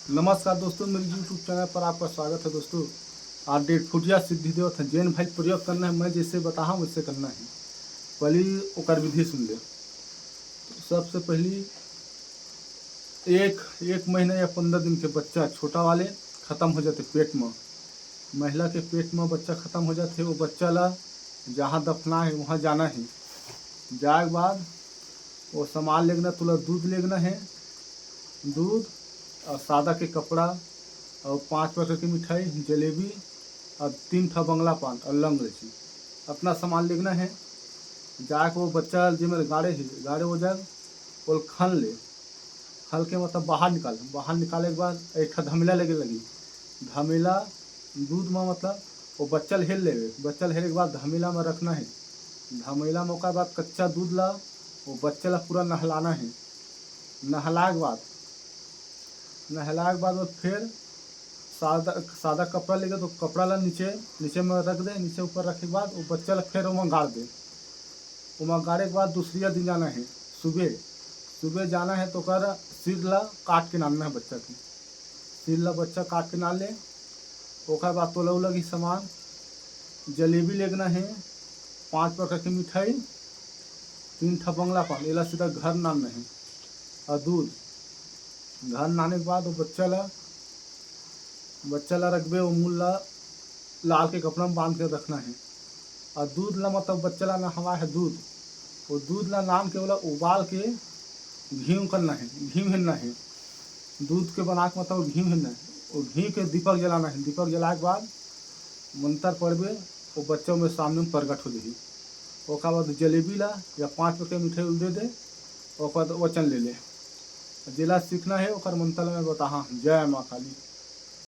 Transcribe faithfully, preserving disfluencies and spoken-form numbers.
नमस्कार दोस्तों, मेरे YouTube चैनल पर आपका स्वागत है दोस्तों। आज डेढ़ फुटिया सिद्धि देवत है, जेन भाई प्रयोग करना है, मैं जैसे बताहा वैसे करना है। पहली ओकर विधि सुन ले। तो सबसे पहली एक एक महीना या पंद्रह दिन के बच्चा छोटा वाले खत्म हो जाते पेट में, महिला के पेट में बच्चा खत्म हो जाते, वो बच्चा ला जहाँ दफना है वहाँ जाना है। जाए के बाद वो सामान लेगना, तुला दूध लेगना है, दूध और सादा के कपड़ा और पाँच प्रकार की मिठाई, जलेबी और तीन ठा बंगला पान और लौंग इलायची, अपना सामान लेगना है। जाके वो बच्चा जे मेरे गाड़े है, गाड़े हो जाए, वो खन ले, खल के मतलब बाहर निकाल, बाहर निकाले के बाद एक ठा धमेला लेके लगी, धमेला दूध में मतलब वो बच्चा ल हेल लेवे, बच्चा ल हेले के बाद धमेला में रखना है। धमेला में ओकर बाद कच्चा दूध ला वो बच्चा ला पूरा नहलाना है। नहलाए के बाद, नहलाए के बाद वो फिर सादा, सादा कपड़ा लेके तो कपड़ा ला नीचे, नीचे में रख दे। नीचे ऊपर रखे के बाद वो बच्चा ला फिर ओमा गाड़ दे। ओमा गाड़े के बाद दूसरिया दिन जाना है, सुबह, सुबह जाना है तो ओकर सिर ला काट के नानना है बच्चा के। सिर ला बच्चा काट के नान ले। ओकर बाद तोला उ लगी सामान, जलेबी लेगना है, पाँच प्रकार की मिठाई, तीन ठा बंगला पान, एला सीधा घर नानना है। और दूध, घर नाने के बाद वो बच्चा ला, बच्चा ला रखबे, वो मुंह ला लाल के कपड़ा में बांध के रखना है। और दूध ला मतलब बच्चा ला नहवा है दूध, वो दूध ला नान के ओला उबाल के घी करना है, घी हेरना है। दूध के बना के मतलब घी हेरना है, वो घी के दीपक जलाना है। दीपक जलाए के बाद मंत्र पढ़बे, वो बच्चा में सामने में प्रगट हो जाही। ओकर बाद जलेबी ला या पाँच रुपये मिठाई उल दे दे, ओकर बाद वचन ले ले। जेला सीखना है ओकर मंत्र मैं बताहा। जय माँ काली।